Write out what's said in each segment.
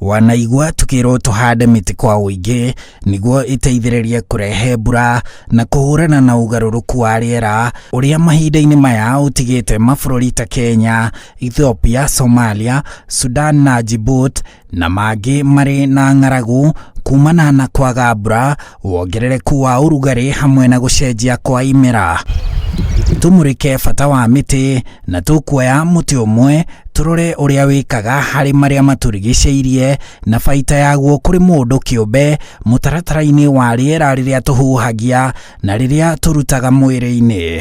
Wanaigua tũkĩrwo tũhande mĩtĩ kwa ũingĩ nĩguo ĩteithĩrĩrie kũrehe mbura na kũhũrana na ũgarũrũku wa rĩera ũrĩa mahinda-inĩ maya ũtigĩte mabũrũri ta Kenya, Ethiopia, Somalia, Sudan na Djibouti na mangĩ marĩ na ng'aragu kumana na kwaga mbura, wongerereku wa ũrugarĩ hamwe na gũcenjia kwa imera. Tũmũrĩke bata wa mĩtĩ na tũkuoya mũtĩ ũmwe tũrore ũrĩa wĩkaga harĩ marĩa matũrigicĩirie na baita yaguo kũrĩ mũndũ kĩũmbe mũtaratara-inĩ wa rĩera rĩrĩa tũhuhagia na rĩrĩa tũrutaga mwĩrĩ-inĩ.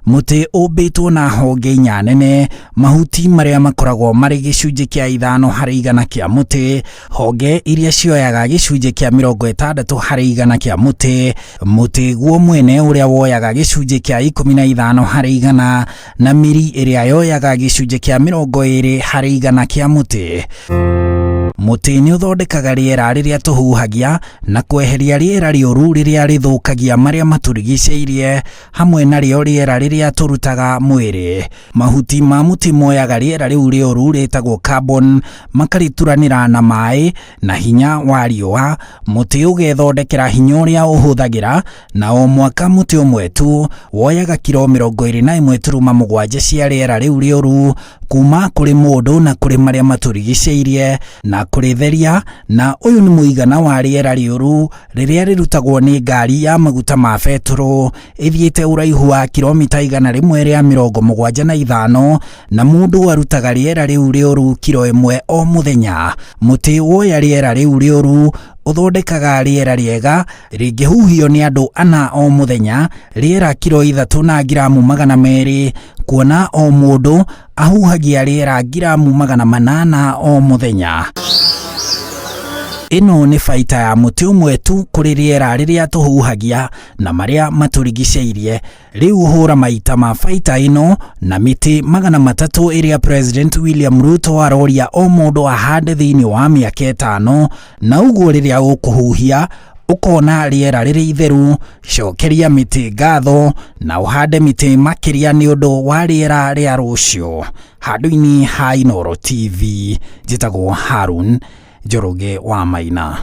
Mũtĩ ũmbĩtwo na honge inya nene, mahuti marĩa makoragwo marĩ gĩcunjĩ kĩa 5% kĩa mũtĩ, honge iria cioyaga gĩcunjĩ kĩa 60% kĩa mũtĩ, mũtĩ guo mwene ũrĩa woyaga gĩcunjĩ kĩa 15% na mĩri ĩrĩa yoyaga gĩcunjĩ kĩa 20% kĩa mũtĩ. Mũtĩ nĩ ũthondekaga rĩera rĩrĩa tũhuhagia na kweheria rĩera rĩũru rĩrĩa rĩthũkagia marĩa matũrigicĩirie hamwe narĩo rĩera rĩrĩa tũrutaga mwĩrĩ. Mahuti ma mũtĩ moyaga rĩera rĩu rĩũru rĩtagwo carbon makarĩturanĩra na maĩ na hinya wa riũa, mũtĩ ũgethondekera hinya ũrĩa ũhũthagĩra, na o mwaka mũtĩ ũmwe tu woyaga kiro 21.7 cia rĩera rĩu rĩũru kuma kũrĩ mũndũ na kũrĩ marĩa matũrigicĩirie na kũrĩtheria, na ũyũ nĩ mũigana wa rĩera rĩũru rĩrĩa rĩrutagwo nĩ ngari ya maguta ma betũrũ ĩthiĩte ũraihu wa kilomita 175, na mũndũ arutaga rĩera rĩu rĩũru kiro 1 o mũthenya. Mũtĩ woya rĩera rĩu rĩũru ũthondekaga rĩera rĩega rĩngĩhuhio nĩ andũ ana o mũthenya, rĩera kiro 3 na ngiramu 200, kuona o mũndũ ahuhagia rĩera ngiramu 800 o mũthenya. Ĩno nĩ baita ya mũtĩ ũmwe tu kũrĩ rĩera rĩrĩa tũhuhagia na marĩa matũrigicĩirie. Rĩu hũra maita ma baita ĩno na mĩtĩ 300 ĩrĩa President William Ruto aroria o mũndũ ahande thĩinĩ wa mĩaka 5, na ũguo rĩrĩa ũkũhuhia ũkona rĩera rĩrĩ itheru. Cokeria mĩtĩ ngatho na ũhande mĩtĩ makĩria nĩ ũndũ wa rĩera rĩa rũciũ. Handũ-inĩ ha Inooro TV, njĩtagwo Harun Njoroge wa Maina.